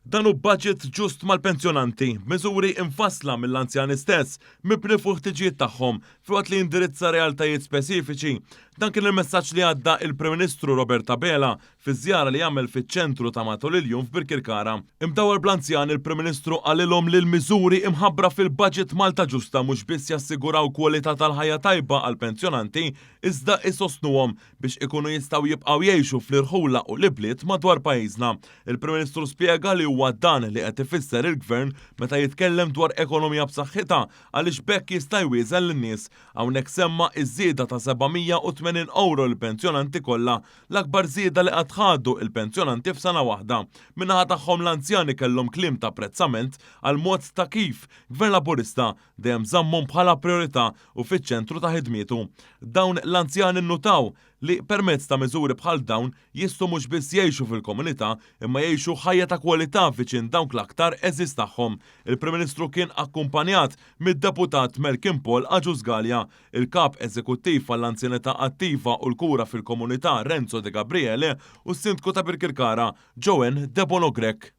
Dan hu budget ġust mal-pensjonanti, b'miżuri imfassla mill-anzjani stess, mibni fuq il-ħtiġijiet tagħhom, filwaqt li jindirizza realtajiet speċifiċi. Dan kien il-messaġġ li għadda il-Prim Ministru Robert Abela fi żjara li għamel fiċ-ċentru ta' matul il-jum f'Birkirkara. Imdawar bl-anzjani, il-Prim Ministru qalilhom li l-miżuri imħabbra fil-budget Malta Ġusta mhux biss jassiguraw kwalità tal-ħajja tajba għall-pensjonanti, iżda isostnuhom biex ikunu jistgħu jibqgħu jgħixu fl-irħula u l-ibliet madwar pajjiżna. Il-Prim Ministru spjega li huwa dan li qed ifisser il-Gvern meta jitkellem dwar ekonomija b'saħħitha, għaliex b'hekk jista' jwieżen lin-nies. Hawnhekk semma iż-żieda ta' 780 euro lill-pensjonanti kollha, l-akbar żieda li qatt ħadu il-pensjonanti f'sena waħda. Min-naħa tagħhom, l-anzjani kellhom kliem ta' apprezzament għal mod ta' kif Gvern Laburista dejjem żammhom bħala priorità u fiċ-ċentru ta' ħidmietu. Dawn l-anzjani nnutaw li permezz ta' miżuri bħal dawn jistgħu mhux biss jgħixu fil-komunità, imma jgħixu ħajja ta' kwalità viċin dawk l-aktar għeżież tagħhom. Il-Prim Ministru kien akkumpanjat mid-Deputat Malcolm Paul Agius Galea, il-Kap Eżekuttiv għall-Anzjanità Attiva u l-Kura fil-Komunità Renzo De Gabriele u s-Sindku ta' Birkirkara Joanne Debono Grech.